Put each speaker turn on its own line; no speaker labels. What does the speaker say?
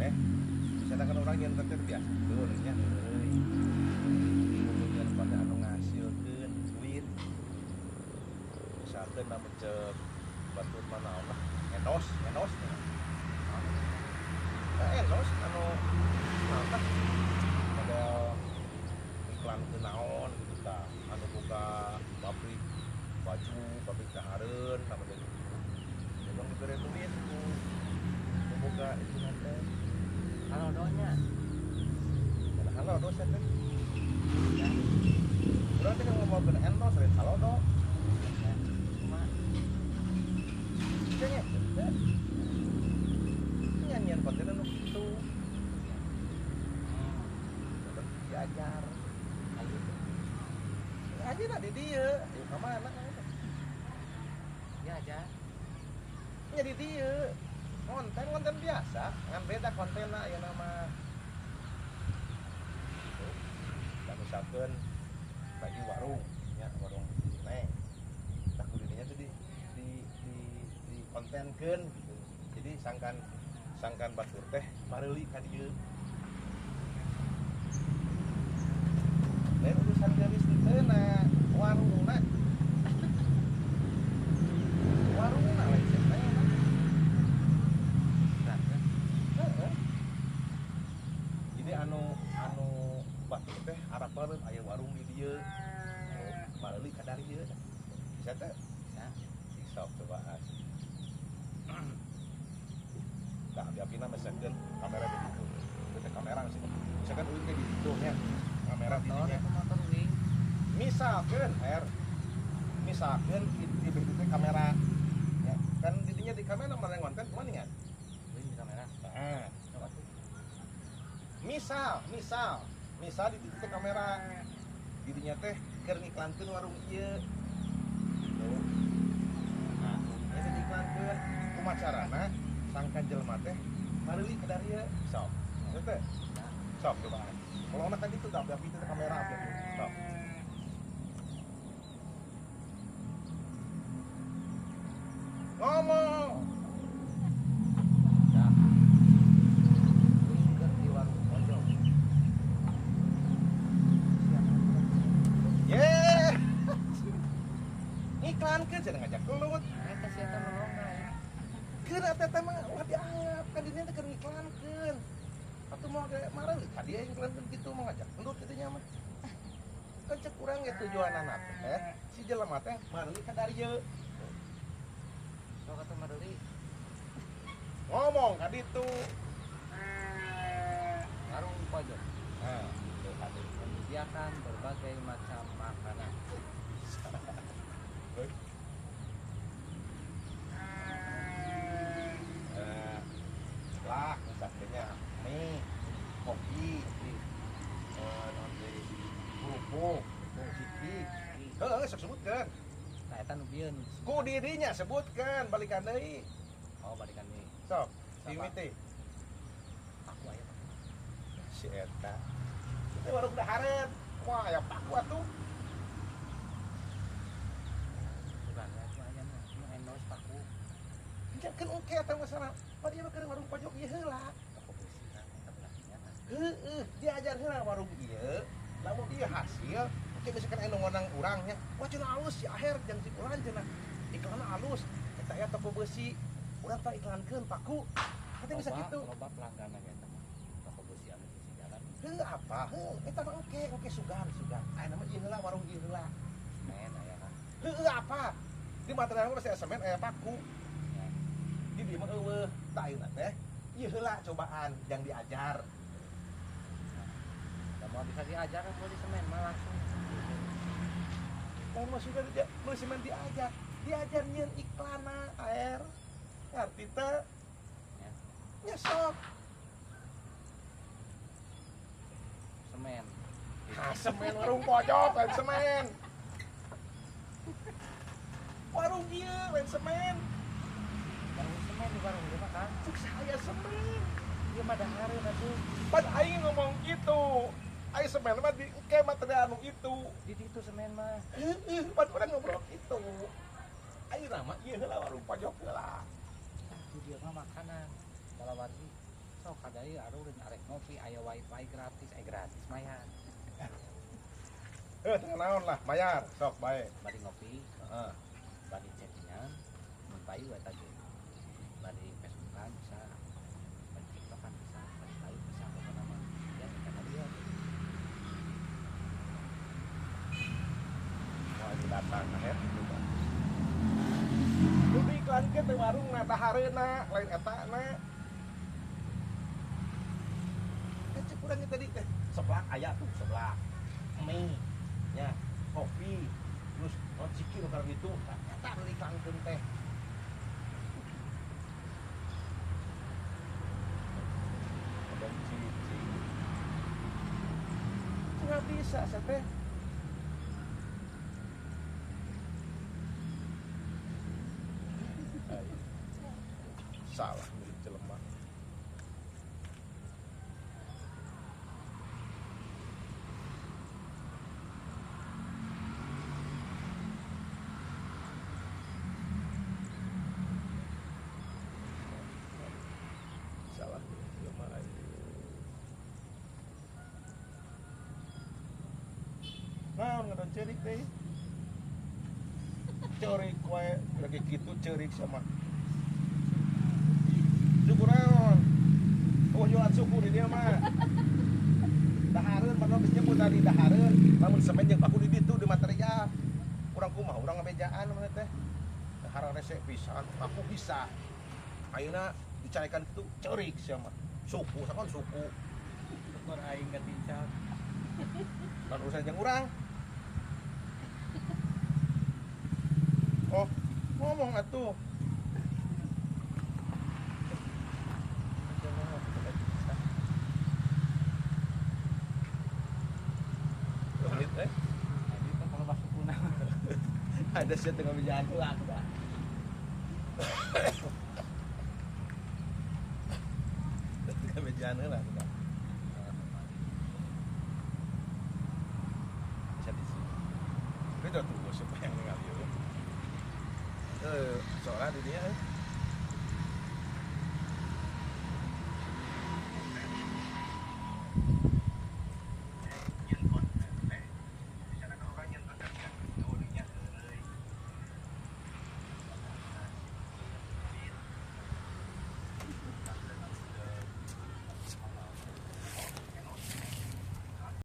teh misalkan orang yang konten biasa tuh nya euy. Kemudian pada anu ngasilkeun duit. Misalkan lamun cek batur mah naon lah endorse endorse. Nah, endorse anu naon tah model iklan ke naon gitu tah anu buka pabrik baju, pabrik dahareun tah model gitu. Memang dibere duit ku boga itu nanti.
Halodonya.
Ada halodo sia teh. Urang teh ngomongkeun endorse lain halodo.
Kumaha?
Cenah teh. Nyanyian konten anu kitu. Diajar.
Ayo.
Aja di dieu, ayo ka mana?
Diajar.
Nya di dieu. Konten konten biasa, ngan beda kontenna ayeuna mah. Gitu. Da misalkeun bagi warung, nya warung neng. Tah ku didinya teh di kontenkeun gitu. Jadi sangkan sangkan batur teh bareuli ka dieu. Lain urusan garis henteu na warungna. Warungna lain sia teh. Heeh. Jadi anu anu batur teh arapareun aya warung di dieu. Bareuli ka darieu. Bisa teh?
Bisa.
Sok cobaan. Tah abi-abina misalkeun kamera di ditu. Teh kamera sih. Misalkan euy teh di ditu nya. Kamera di dinya.
Motor wing.
Misalkeun R. Misalkeun di ditu teh kamera. Ya, kan di dinya di kamera mana ngonten kumaha nya?
Wing di kamera.
Heeh.
Coba tuh.
Misal, misal, misal di ditu teh kamera. Di dinya teh keur ngiklankeun warung ieu. Tuh. Nah, ieu teh diiklankeun. Kumaha carana sangkan jelema teh bareuli ka darieu. Sok. Teu teh? Sok cobaan. Kalau kan itu tah abi teh kamera abi. Sok. Ngomong.
Dah. Wing keur di warung pojok. Siapa?
Ye. Iklankeun cenah ngajak gelut.
Eta si eta nolongan.
Keur eta teh mah ulah dianggap kan dinya teh keur ngiklankeun. Atuh moal ge mareuh ka dieu ngiklankeun kitu mah ngajak gelut kitu nya mah. Kan cek urang ge tujuanana teh si jelema teh mareuh ka darieu.
Sok atuh mareuh.
Ngomong ka ditu.
Warung pojok.
Nah, tuh kade.
Menyediakan berbagai macam makanan.
Lah, misalnya mie, kopi, naon deui, kerupuk, ciki. Heeh, sok sebutkeun.
Nah, eta nu bieu nu disebut.
Ku dirinya sebutkeun, balikan deui.
Oh, balikan deui.
Sok, dimiti.
Paku aya paku.
Si eta. Itu warung dahareun. Wah, aya paku atuh.
Bukan, aya aya mah nu endorse paku.
Nya keun engke eta masalah. Pan ieu mah keur warung pojok ieu heula.
Toko beusi kan eta berarti nya tah.
Heeh, diajar heula warung ieu. Lamun ieu hasil, engke misalkan anu ngonang urang nya, wah cenah alus si Aher jeung si Ulan cenah. Iklanna alus. Eta aya toko beusi. Urang tah iklankeun paku. Eta bisa kitu.
Loba pelanggan ge eta mah. Toko beusi anu beusi jalan.
Heuh apa? Heuh, eta mah engke, engke sugan, sugan. Aya mah ieu heula warung ieu heula.
Semen aya kan.
Heuh apa? Di material mah pasti aya semen aya paku. Di dieu mah eueuh. Tah ayeuna teh ieu heula cobaan jang diajar.
Da moal bisa diajar kan kalau di semen mah langsung.
Lamun mah sudah dia meuli semen diajar. Diajar nyieun iklanna aer. Ngarti teu?
Ya.
Nya sok.
Semen.
Ah, semen warung pojok lain semen. Warung ieu lain semen.
Warung semen di warung ieu mah kan.
Cek saya semen.
Ieu mah dahareun atuh.
Pan aing ngomong gitu. Aing semen mah di engke material anu itu.
Di ditu semen mah.
Heeh, pan urang ngobrol gitu. Aing mah ieu heula warung pojok heula.
Di dieu mah makanan. Kalawargi. Sok kada ieu arureun arek ngopi aya wifi gratis, gratis mayar.
Tengah naon lah, mayar, sok bae.
Bari ngopi,
heeh.
Bari chattingan, mun payu eta ge. Bari Facebookan bisa, bari TikTokan bisa, bari payu bisa pokona mah. Ya kita ka dieu.
Moal datang ka her gitu. Lu diiklankeun teh warungna dahareuna, lain etana. Cek urang tadi teh seblak aya tuh seblak. Mie ya, kopi, terus ciki nu karena itu eta nu diiklankeun teh. Ada cici. Nggak bisa saya teh. Salah milik jelema. Salah milik jelema. Naon ngadon ceurik teh? Ceurik wae lagi kitu ceurik sama. Syukur naon? Oh jualan syukur di dia mah. Dahareun padahal geus nyebut tadi dahareun, lamun semen jeung paku di ditu di material. Urang kumaha urang ngabejaan mana teh. Dahareun rese pisan, paku bisa. Ayeuna dicarekan kitu ceurik sia mah. Suku sakon suku.
Syukur aing katincak.
Lan urusan jeung urang. Oh, ngomong atuh. Ada sih tengah bejaan lah dah. Tengah bejaan lah dah. Bisa di sini. Kita tunggu siapa yang ningali. Soalnya di dia.